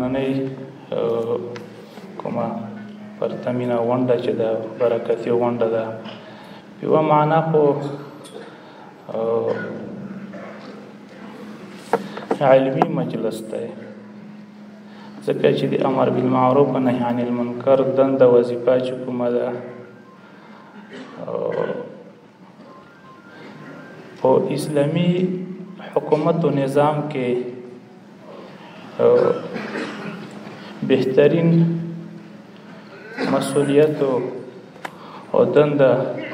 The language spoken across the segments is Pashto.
نننۍ کومه پرتمینه غونډه چې ده، برکتي غونډه ده، یوه معنا خو علمي مجلس دی، ځکه چې د امر بالمعروف و نهی عن المنکر دنده وظیفه چې کومه ده په اسلامي حکومت و نظام کې بهترین مسؤلیت او دنده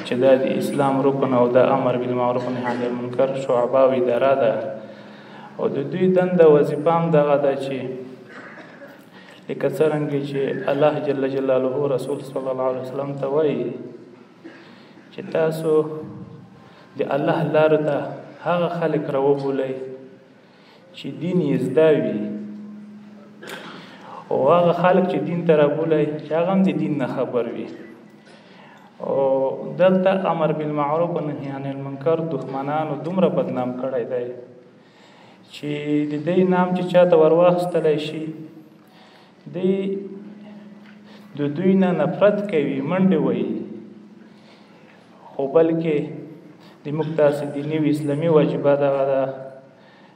چې دا د اسلام رکن او د امر بالمعروف و نهی عن المنکر شعبه او اداره ده، او د دوی دنده وظیفه هم دغه ده چې لکه څرنګه چې الله جل جلاله رسول صلی الله علیه وسلم ته وایي چې تاسو د الله لارو ته هغه خلک راوبولئ چې دین یې زده وي، او هغه خلک چې دین ته رابولئ چې هغه هم د دین نه خبر وي. او دلته امر بالمعروف و نهی عن المنکر دښمنانو دومره بدنام کړی دی چې د دې نام چې چاته ورواخیستلی شي، دی د دوی نه نفرت کوي، منډې وهي. خو بلکې د موږ تاسې دیني او اسلامي واجبه دغه ده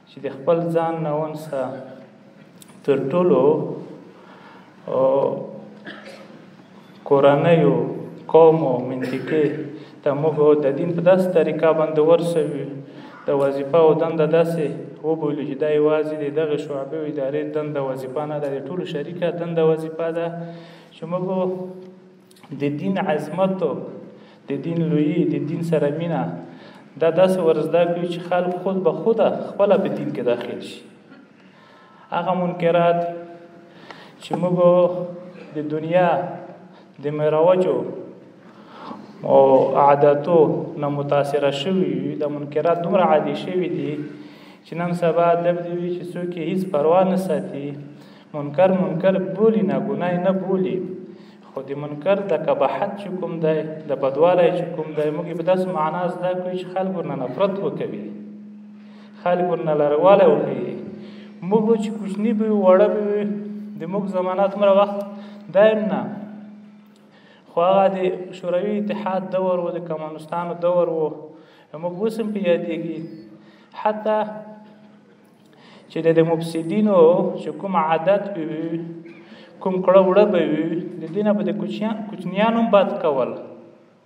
چې د خپل ځان نه ونسه تر ټولو کورنیو، قوم او منطقې ته موږ د دین په داسې طریقه باندې ورسوي، د وظیفه او دنده داسې وبولو چې دا یوازې د دغې شعبې او ادارې دنده وظیفه نه ده، د ټولو شریکه دنده وظیفه ده چې موږ د دین عظمت، د دین لویي، د دین سره مینه دا داسې ورزده کړو چې خلک خود به خوده خپله په دین کې داخل شي. هغه منکرات چې موږ د دنیا د مروجو او عادتو نه متاثره شوي یو، دا منکرات دومره عادي شوي دي چې نن سبا ادب دی وي چې څوک یې هیڅ پروا نه ساتي، منکر منکر بولي نه، ګناه یې نه بولي، خو د منکر د قباحت چې کوم دی، د بدوالی چې کوم دی، موږ یې په داسې معنا زده کړو چې خلک ورنه نفرت وکوي، خلک ورنه لروالی وښیي. موږ چې کوچني به وو، واړه به وو، د موږ زمانه دومره وخت دایم نه، خو هغه د شوروي اتحاد دور و، د کمونستانو دور و، موږ اوس هم په یادېږي. حتی چې د مفسدینو چې کوم عادت به وي، کوم کړه وړه به وي، د دې نه به د کوچنیانو هم بد کول،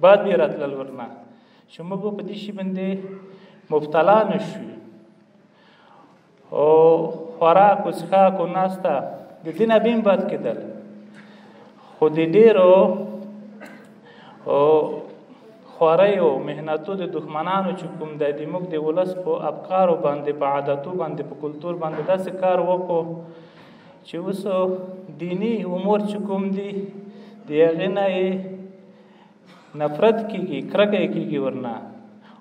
بد به یې راتلل ورنه، چې موږ په دې شي باندې مبتلا نه شو. او خوراک او څښاک او ناسته د دې نه به هم بد کېدل، خو د ډېرو خواریو محنتو د دښمنانو چې کوم دی، د موږ د ولس په افکارو باندې، په عادتو باندې، په کلتور باندې داسې کار وکړو چې اوس دیني امور چې کوم دي، د هغې نه یې نفرت کېږي، کرکه یې کېږي ورنه،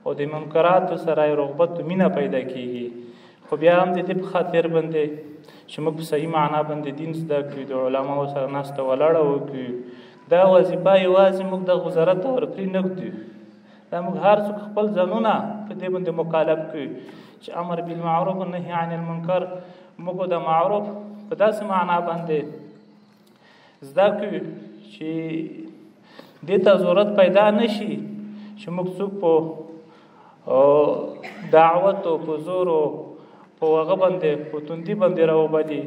او د منکراتو سره یې رغبت او مینه پیدا کېږي. خو بیا هم د دې په خاطر باندې چې موږ په صحیح معنا باندې دین زده کړو، د علماو سره ناسته ولاړه وکړو، دا وظیفه یوازې موږ د وزارت ته ورپرې نه ږدو، دا موږ هر څوک خپل ځانونه په دې باندې مکلف کړو چې امر بالمعروف و نهی عن المنکر موږ د معروف په داسې معنا باندې زده کړو چې دې ته ضرورت پیدا نه شي چې موږ څوک په دعوت او په زور او په هغه باندې په تندي باندې راوبلي،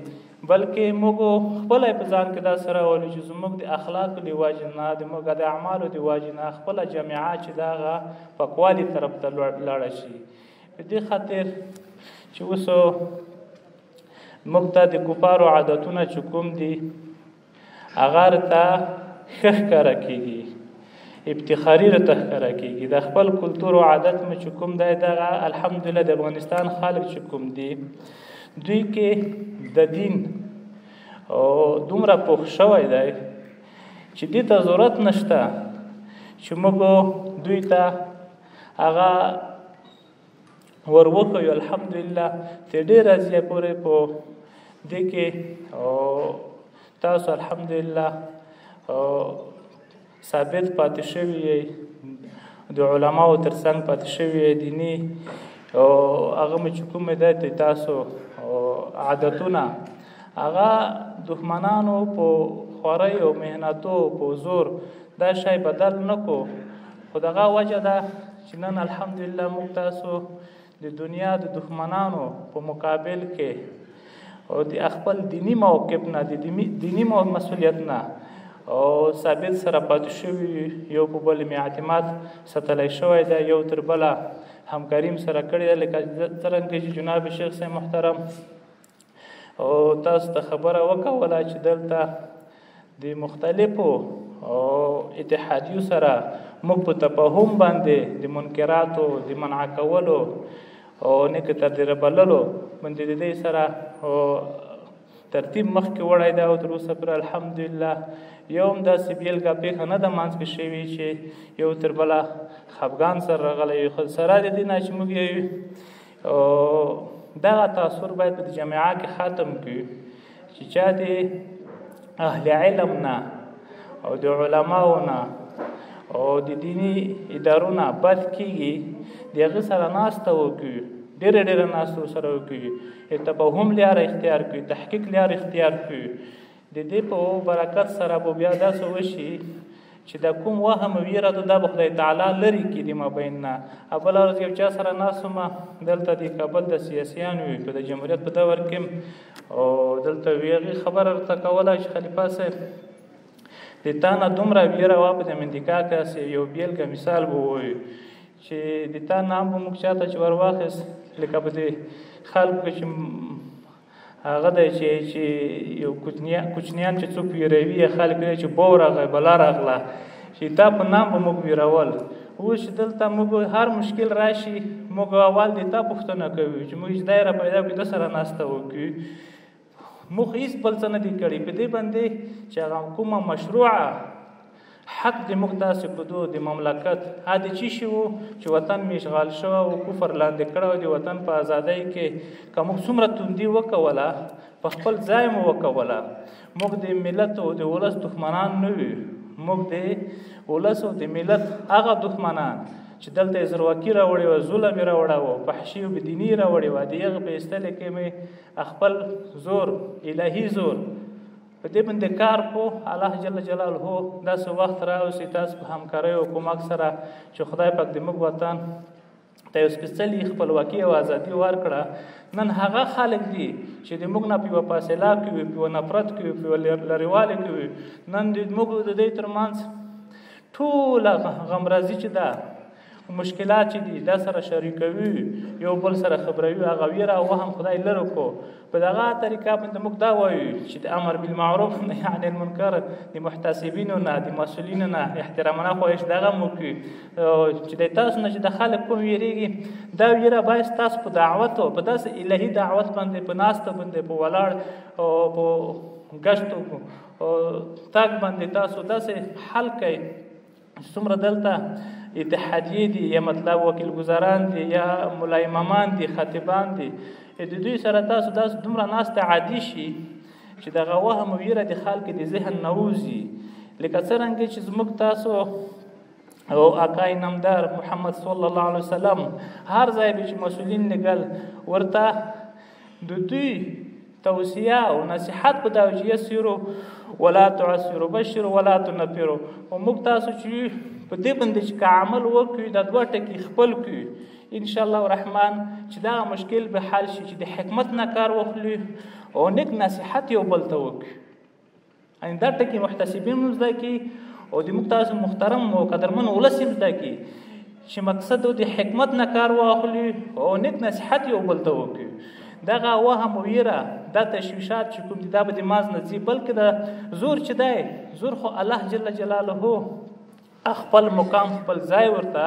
بلکې موږ خپله په ځان کې داسې راولو چې زموږ د اخلاقو د وجې نه، د موږ د اعمالو د وجې نه خپله جامعه چې د هغه پاکوالي طرف ته لاړه شي. په دې خاطر چې اوس موږ ته د کفارو عادتونه چې کوم دي هغه راته ښه ښکاره کېږي، افتخاري راته ښکاره کېږي. د خپل کلتور او عادت مو چې کوم دی دغه الحمدلله د افغانستان خلک چې کوم دي دوی کې د دین او دومره پوخ شوی دی چې دې ته ضرورت نشته چې موږ دوی ته هغه ور وښیو. الحمدلله تر ډېره ځایه پورې په دې کې تاسو الحمدلله ثابت پاتې شوي یئ، د علماو تر څنګ پاتې شوي یئ، دیني او هغه مو چې کوم دی تاسو عادتونه هغه دښمنانو په خوارۍ او محنتو په زور دا شی بدل نه کو. خو دغه وجه ده چې نن الحمدلله موږ تاسو د دنیا د دښمنانو په مقابل کې او د خپل دیني موقف نه، د دیني مسؤلیت نه او ثابت سره پاتې شوي، یو په بل مې اعتماد ساتلی شوی دی، یو تر بله همکاري مې سره کړې ده. لکه څرنګه چې جناب شیخ صاحب محترم او تاسو ته خبره وکوله چې دلته د مختلفو او اتحادیو سره موږ په تفاهم باندې د منکراتو د منع کولو او نیکه تر دې بللو باندې د دې سره ترتیب مخکې وړی دی. او تر اوسه پورې الحمدلله یو هم داسې بېلګه پېښه نه ده منځ کې شوې چې یو تر بله خفګان سره راغلی وي. خو سره د دې نه چې موږ یو دغه تاثر باید په جامعه کې ختم کړو چې چا د اهل علم نه او د علماو نه او د دیني ادارو نه بد کېږي، د هغه سره ناسته وکړو، ډېره ډېره ناسته ورسره وکړو، تفاهم لاره اختیار کړو، تحقیق لاره اختیار کړو. د دې په برکت سره به بیا داسې وشي چې دا کوم وهم ویره ده دا به خدای تعالی لرې کړي د مابین نه. بله ورځ یو چا سره ناست وم، دلته د کابل د سیاسیانو وي په د جمهوریت په دور کې، او دلته وي هغې خبره راته کوله چې خلیفه صاحب د تا نه دومره ویره وه په د امریکا کې، هسې یو بېلګه مثال به ووایو چې د تا نام به موږ چا ته چې ور واخیست، لکه په دې خلکو کې چې هغه دی چې یو کوچنیان چې څوک ویروي، خلک وایي چې بو راغی بلا راغله، چې تا په نام به موږ ویرول. اوس چې دلته موږ هر مشکل راشي موږ اول د تا پوښتنه کوو چې موږ چې دی را پیدا کړو ده سره ناسته وکړو. موږ هېڅ بل څه نه دي کړي په دې باندې چې هغه کومه مشروعه حق د موږ تاسې کدو د مملکت ها د چی شي وو چې وطن مې اشغال شوی و، کفر لاندې کړی و، د وطن په ازادۍ کې که موږ څومره توندي وکوله په خپل ځای مو وکوله، موږ د ملت او د ولس دښمنان نه وو، موږ د ولس او د ملت هغه دښمنان چې دلته یې زورواکي راوړې وه، ظلم یې راوړی و، فحشي او بېدیني یې راوړې وه، د هغې په ایستلو کې مې خپل زور، الهي زور په دې باندې کار کو. الله جل جلاله داسې وخت راوستي تاسو په همکارۍ او کومک سره چې خدای پاک د موږ وطن ته یو سپېڅلي خپلواکي او ازادي ورکړه. نن هغه خلک دي چې د موږ نه په یوه فاصله کې وي، په یوه نفرت کې وي، په یوه لرېوالي کې وي. نن د موږ د دوی ترمنځ ټوله غمرازي چې ده، مشکلات چې دي، دا سره شریکوي، یو بل سره خبروي، هغه ویره او وهم خدای لرې کړو. په دغه طریقه باندې موږ دا وایو چې د امر بالمعروف نهي عن المنکر د محتسبینو نه، د مسؤلینو نه احترامانه خواهش دغه مو کړي چې د تاسو نه چې د خلک کوم ویرېږي، دا ویره باید ستاسو په دعوت او په داسې الهي دعوت باندې، په ناسته باندې، په ولاړ او په ګشت او تګ باندې تاسو داسې حل کړئ چې څومره دلته اتحادیې دي، یا مطلب وکیل ګزاران دي، یا ملا امامان دي، خطیبان دي، د دوی سره تاسو داسې دومره ناسته عادي شي چې دغه وهم او ویره د خلکو د ذهن نه وځي. لکه څرنګه چې زموږ تاسو او آقای نامدار محمد صلی الله علیه وسلم هر ځای به چې مسؤلین لګل ورته د دوی توصیه او نصیحت په دا چې یسرو ولا تعسرو، بشرو ولا تنفرو. او موږ تاسو چې په دې باندې چې که عمل وکړو، دا دوه ټکي خپل کړو، ان شاء الله الرحمن چې دا مشکل به حل شي، چې د حکمت نه کار واخلو او نیک نصیحت یو بل ته وکړو. یعنې دا ټکي محتسبین هم زده کړي او د موږ تاسو محترم او قدرمن ولس هم زده کړي چې مقصد د حکمت نه کار واخلو او نیک نصیحت یو بل ته وکړو. دغه وهم او ویره، دا تشویشات چې کوم دي، دا به د ماز نه ځي، بلکې دا زور چې دی، زور خو الله جل جلاله خپل مقام، خپل ځای ورته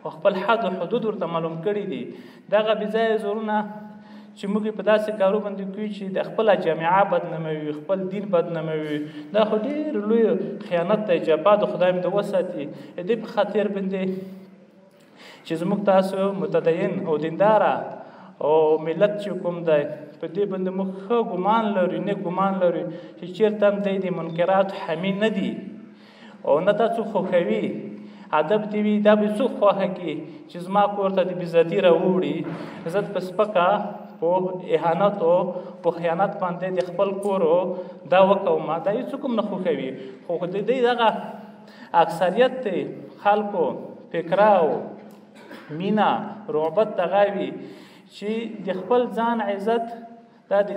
او خپل حد او حدود ورته معلوم کړي دي. دغه بې ځایه زورونه چې موږ په داسې کارو باندې کوو چې د خپله جامعه بدناموي، خپل دین بدناموي، دا خو ډېر لوی خیانت دی، جفا د خدای مې د وساتي. د دې په خاطر باندې چې زموږ تاسو متدین او دینداره او ملت چې کوم دی، په دې باندې موږ ښه ګمان لرو، نیک ګمان لرو چې چېرته هم دی د منکراتو حامي نه دي او نه دا څوک خوښوي. ادب دې وي، دا به څوک خوښه کړي چې زما کور ته د بېعزتي راوړي، زه په سپکه په په اهانت او په خیانت باندې د خپل کور دا وکوم، دا هیڅوک هم نه خوښوي. خو د دې دغه اکثریت خلکو فکره او مینه رعبت دغه وي چې د خپل ځان عزت، دا د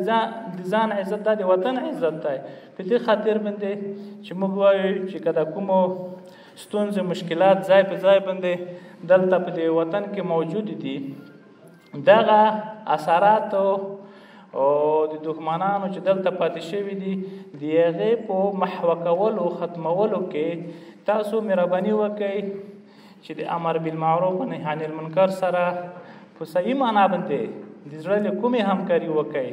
ځان عزت، دا د وطن عزت دی. په دې خاطر باندې چې موږ وایو چې که د کومو ستونزې مشکلات ځای په ځای باندې دلته په دې وطن کې موجود دي، دغه اثرات او د دښمنانو چې دلته پاتې شوي دي، د هغې په محوه کولو ختمولو کې تاسو مهرباني وکړئ چې د امر بالمعروف و نهی عن المنکر سره په صحیح معنا باندې د زړه له کومې همکاري وکړئ.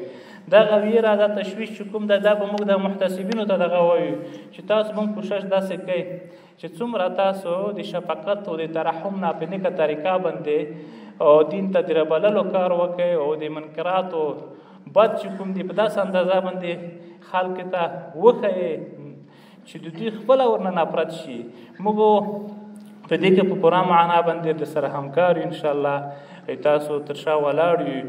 دغه ویره، دا تشویش چې کوم ده، دا به موږ د محتسبینو ته دغه وایو چې تاسو موږ کوشش داسې کوئ چې څومره تاسو د شفقت او د ترحم نه په نیکه طریقه باندې او دین ته د رابللو کار وکړئ او د منکراتو بد چې کوم دي په داسې اندازه باندې خلک ته وښیئ چې د دوی خپله ورنه نفرت شي. موږ په دې کې په پوره معنا باندې د سره همکار یو انشاءالله، تاسو تر شا ولاړ یو،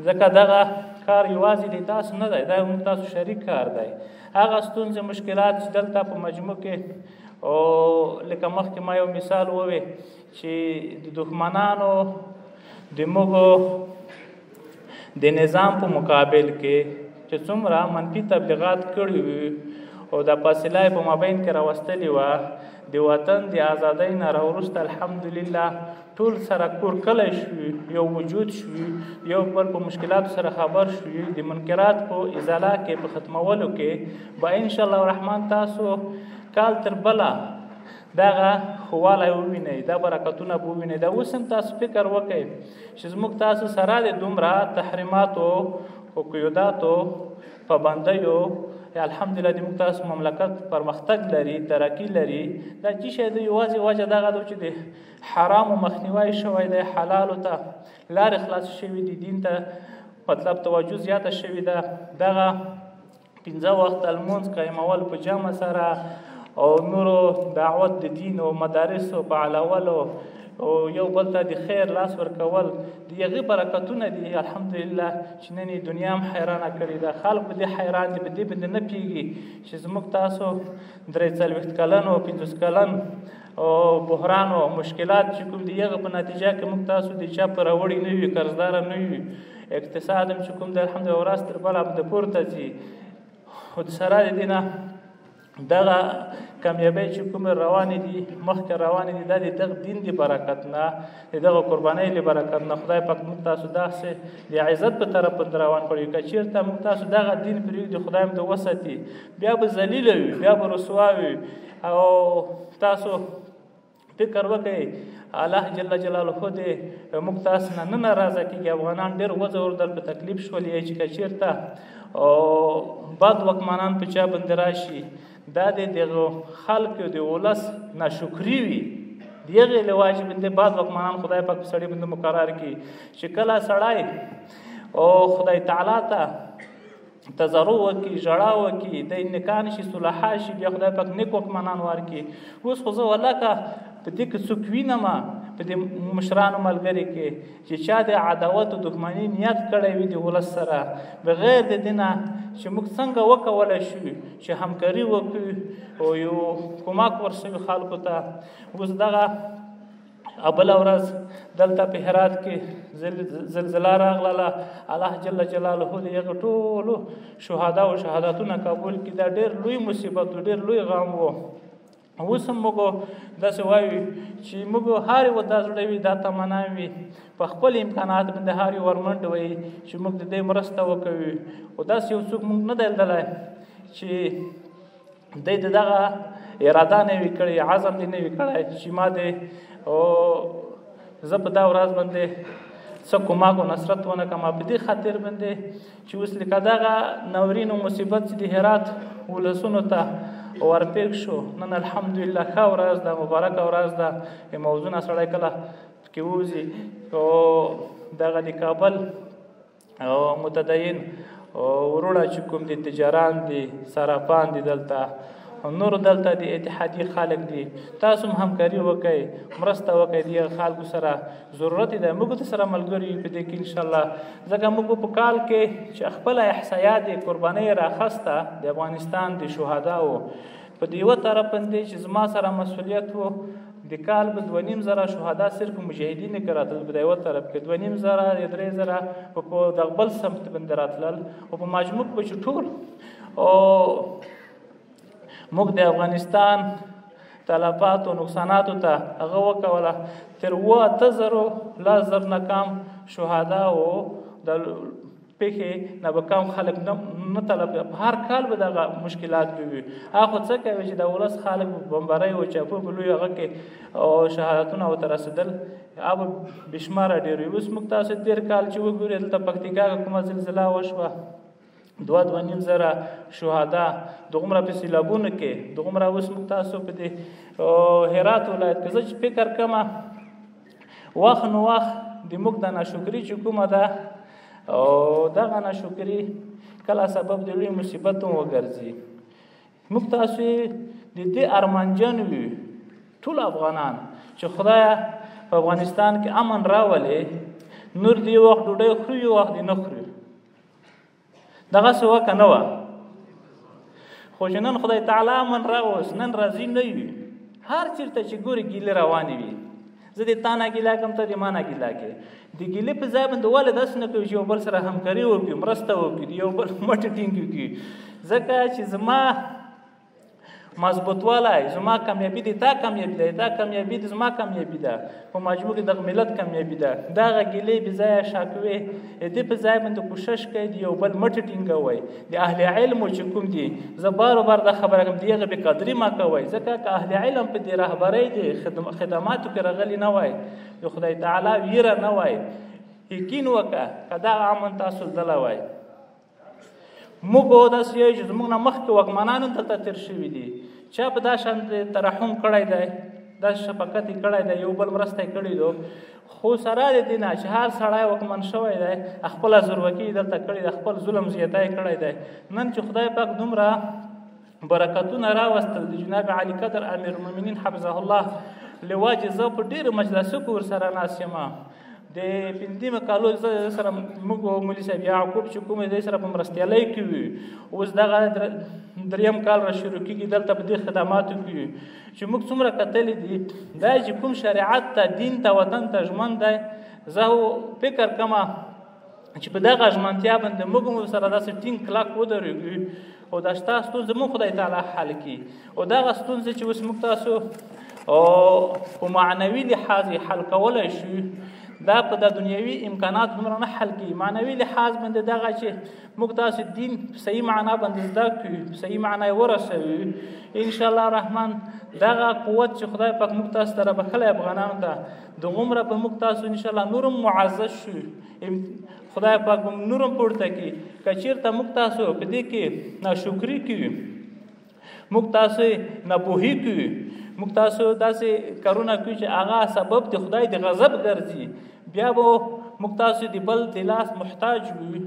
ځکه دغه کار یوازې د تاسو نه دی، دا موږ تاسو شریک کار دی. هغه ستونزې مشکلات چې دلته په مجموع کې او لکه مخکې ما یو مثال ووی چې د دښمنانو د موږ د نظام په مقابل کې چې څومره منفي تبلیغات کړي وي او د فاصله یې په مابین کې راوستلې وه، د وطن د ازادۍ نه راوروسته الحمدلله ټول سره کور کلی شوي، یو وجود شوي، یو بل په مشکلاتو سره خبر شوي. د منکرات په ازاله کې په ختمولو کې به انشاءالله الرحمن تاسو کال تر بله دغه ښهوالی ووینئ، دا برکتونه به ووینئ. دا اوس هم تاسو فکر وکړئ چې زموږ تاسو سره د دومره تحریماتو او قیوداتو پابندیو الحمدلله د موږ تاسو مملکت پرمختګ لري، ترقي لري. دا چې شی دی یوازې وجه دغه ده چې د حرامو مخنیوی شوی دی، حلالو ته لارې خلاصې شوي دي، دین ته مطلب توجه زیاته شوې ده. دغه پنځه وخته لمونځ قایمول په جمع سره او نورو دعوت د دین او مدارسو په علاولو او یو بل ته د خیر لاس ورکول، د هغې برکتونه دي الحمدلله چې نن یې دنیا هم حیرانه کړې ده. خلک په دې حیران دي، په دې باندې نه پوهېږي چې زموږ تاسو 43 کلن او 50 کلن او بحران او مشکلات چې کوم دي، هغه په نتیجه کې موږ تاسو د چا په راوړي نه یو، قرضداره نه یو. اقتصاد هم چې کوم دی الحمدلله ورځ تر بله د پورته ځي، خو د سره د دې نه دغه کامیابۍ چې کومې روانې دي، مخکې روانې دي، دا د دغه دین د برکت نه، د دغه قربانۍ له برکت نه خدای پاک موږ تاسو داسې د عزت په طرف باندې روان کړو. که چېرته موږ تاسو دغه دین پرېږدو، خدای هم د وساتي، بیا به ذلیله وي، بیا به رسوا وي. او تاسو فکر وکړئ، الله جل جلاله دې موږ تاسو نه نه ناراضه کېږي. افغانان ډېر وځورېدل، په تکلیف شول یې چې که چېرته او بد واکمنان په چا باندې راشي، دا د دغو خلکو د ولس ناشکري وي. د هغې له وجې باندې بعض واکمنان خدای پاک په سړي باندې مقرر کړي چې کله سړی او خدای تعالی ته تضرع وکړي، ژړا وکړي، دی نکان شي، صلحا شي، بیا خدای پاک نیک واکمنان ورکړي. اوس خو زه ولاکه په دې کې څوک وینم په دې مشرانو ملګري کې چې چا د عداوت او دښمني نیت کړی وي د ولس سره، بغیر د دې نه چې موږ څنګه وکولی شو چې همکاري وکړو او یو کمک ورسوي خلکو ته. اوس دغه بله ورځ دلته په هرات کې زلزله راغله، الله جل جلاله دې هغه ټولو شهدا او شهادتونه قبول کړي. دا ډېر لوی مصیبت و، ډېر لوی غم و. اوس هم موږ داسې وایو چې موږ هر یو دا زړه وي، دا تمنا وي، په خپل امکانات باندې هر یو ورمنډ وي چې موږ د دې مرسته وکوي. خو داسې یو څوک موږ نه دی لیدلی چې دی د دغه اراده نه وي کړې، عزم دې نه وي کړی چې ما دې او زه په دا ورځ باندې څه کومک او نصرت ونه کړم. په دې خاطر باندې چې اوس لکه دغه ناورین او مصیبت چې د هرات ولسونو ته ورپېښ شو، نن الحمدلله ښه ورځ ده، مبارکه ورځ ده. موضوع نه سړی کله پکې ووځي. او دغه د کابل او متدین وروڼه چې کوم دي، تجاران دي، صرافان دي دلته، نور دلته د اتحادیې خلک دي، تاسو هم همکاري وکړئ، مرسته وکړئ د خلکو سره. ضرورت دی موږ د سره ملګري یو په دې کې انشاءالله، ځکه موږ په کال کې چې خپله احصایه د قربانۍ راخسته د افغانستان د شهداو په دې یوه طرف باندې چې زما سره مسؤلیت و، د کال به 2,500 شهدا صرف مجاهدینو کې راتلل، په یوه طرف کې 2,500 یا 3,000 په دغه بل سمت باندې راتلل، او په مجموع کې به چې ټول او موږ د افغانستان تلفاتو نقصاناتو ته هغه وکوله، تر 7,000 10,000 نه کم شهدا او د پېښې نه به کم خلک نه تلف. په هر کال به دغه مشکلات به وي. هغه خو څه کوي چې د ولس خلک به بمبارۍ او چاپو په لوی هغه کې او شهادتونه ورته رسېدل، هغه به بېشماره ډېر وي. اوس موږ تاسو تېر کال چې وګورئ دلته پکتیکا کې کومه زلزله وشوه، 2,000-2,500 شهدا دغومره په سیلابونو کې، دغومره اوس موږ تاسو په دې هرات ولایت کې. زه چې فکر کوم وخت نو وخت د موږ د ناشکري چې کومه ده، او دغه ناشکري کله سبب د لوی مصیبت هم وګرځي. موږ تاسو د دې ارمانجن وي ټول افغانان چې خدایه په افغانستان کې امن راولې، نور دې یو وخت ډوډۍ خورو یو وخت دې نه خورو، دغسې وه که نه وه؟ خو چې نن خدای تعالی امن راوست، نن راضي نه یو، هر چېرته چې ګورې ګیلې روانې وي. زه دې تا نه ګیله کوم، ته دې ما نه ګیله کوې. د ګیلې په ځای باندې ولې داسې نه کوي چې یو بل سره همکاري وکړي، مرسته وکړي، د یو بل مټې ټینګې کړي؟ ځکه چې زما مضبوطوالی، زما کامیابي د تا کامیابي ده، تا کامیابي د زما کامیابي ده، په مجموع کې دغه ملت کامیابي ده. دغه ګیلې بې ځایه شکوې دې په ځای باندې کوشش کوي د یو بل مټې ټینګوئ. د اهل علمو چې کوم دي، زه بار بار دا خبره کوم، د هغې بې قدري مه کوئ، ځکه که اهل علم په دې رهبرۍ د خدماتو کې راغلي نه وای، د خدای تعالی ویره نه وای، یقین وکړه که دغه امن تاسو لیدلی وای. موږ داسې یو چې زموږ نه مخکې واکمنان هم دلته تېر شوي دي، چا په دا شان ترحم کړی دی، داسې شفقت یې کړی دی، یو بل مرسته یې کړې ده. خو سره د دې نه چې هر سړی واکمن شوی دی، خپله زورواکي یې دلته کړې ده، خپل ظلم زیاتی یې کړی دی. نن چې خدای پاک دومره برکتونه راوستل د جناب عالي قدر امیر المؤمنین حفظه الله له وجې، زه په ډېرو مجلسو کې ورسره ناست یم. د پنځمه کالو زه سره موږ مولوي صاحب یعقوب چې کوم دی سره په مرستیالۍ کې وي، اوس دغه دریم کال را شروع کېږي دلته په دې خدماتو کې وي چې موږ څومره کتلي دي، دا چې کوم شریعت ته، دین ته، وطن ته ژمن دی، زه فکر کوم چې په دغه ژمنتیا باندې موږ هم سره داسې ټینګ کلک ودرېږو او دا شته ستونزې موږ خدای تعالی حل کړي. او دغه ستونزې چې اوس موږ تاسو او په معنوي لحاظ یې حل کولی شو، دا په د دنیوي امکانات دومره نه حل کېږي. معنوي لحاظ باندې دغه چې موږ تاسو دین په صحیح معنا باندې زده کړو، په صحیح معنا یې ورسوو، انشاءالله رحمان دغه قوت چې خدای پاک موږ تاسو ته رابښلی افغانانو ته، دغومره به موږ تاسو انشاءالله نور هم معزز شو، خدای پاک به نور هم پورته کړي. که چېرته موږ تاسو په دې کې ناشکري کوو، موږ تاسو ناپوهي کوو، موږ تاسو داسې کارونه کوو چې هغه سبب د خدای د غضب ګرځي، بیا به موږ تاسو د بل د لاس محتاج وي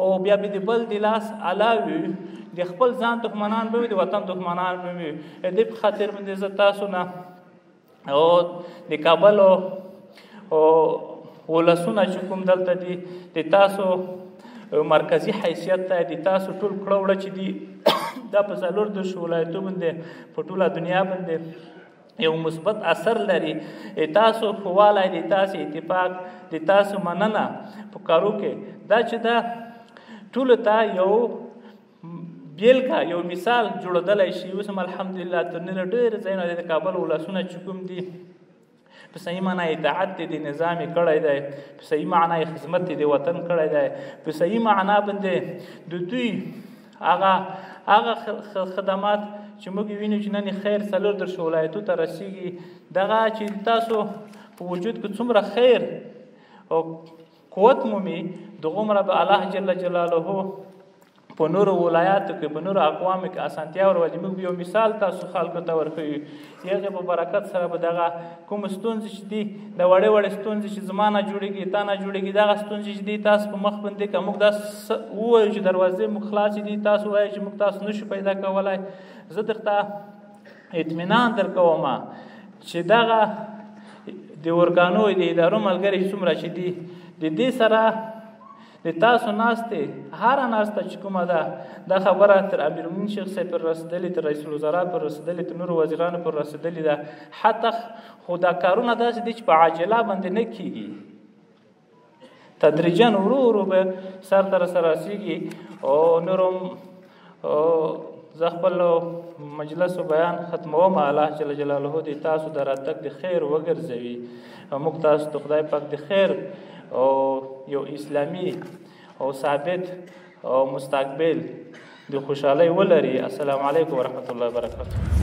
او بیا به د بل د لاس علا وي، د خپل ځان دښمنان به وي، د وطن دښمنان به وي. د دې په خاطر باندې زه تاسو نه او د کابل او ولسونه چې کوم دلته دي، د تاسو مرکزي حیثیت ته، د تاسو ټول کړه وړه چې دي، دا په 34 ولایتو باندې په ټوله دنیا باندې یو مثبت اثر لري. تاسو ښهوالی، د تاسو اتفاق، د تاسو مننه په کارو کې، دا چې دا ټولو ته یو بېلګه، یو مثال جوړېدلی شي. اوس هم الحمدلله تر ننه ډېر ځایونه د کابل ولسونه چې کوم دي، په صحیح معنا اطاعت دې د نظام یې کړی دی، په صحیح معنا یې خدمت دې د وطن کړی دی، په صحیح معنا باندې د دوی هغه خدمات چې موږ وینو چې نن یې خیر 34 ولایتو ته رسېږي، دغه چې تاسو په وجود کې څومره خیر او قوت مومي، دغومره به الله جل جلاله په نورو ولایاتو کې، په نورو اقوامو کې اسانتیا ورولي. موږ یو مثال تاسو خلکو ته ورښیو، هغې په برکت سره به دغه کوم ستونزې چې دي، د وړې وړې ستونزې چې زما نه جوړېږي، تا نه جوړېږي، دغه ستونزې چې دي تاسو په مخ باندې که موږ دا ووایو چې دروازې موږ خلاصې دي، تاسو وایئ چې موږ تاسو نشو پیدا کولی. زه درته اطمینان درکوم چې دغه د ارګانو د ادارو ملګري څومره چې دي، د دې سره د تاسو ناستې هره ناسته چې کومه ده، دا خبره تر امیرالمؤمنین شیخ صاحب پر رسېدلې، تر رئیس الوزرا پر رسېدلې، تر نورو وزیرانو پر رسېدلې ده. حتی خو دا کارونه داسې دي چې په عاجله باندې نه کېږي، تدریجا ورو ورو به سر ته رسېږي. او نورم زه خپل مجلس او بیان ختموم. الله جل جلاله دې تاسو د راتګ د خیر وګرځوي، او موږ تاسو ته خدای پاک د خیر او یو اسلامي او ثابت او مستقبل د خوشحالۍ ولري. السلام علیکم ورحمت الله وبرکاته.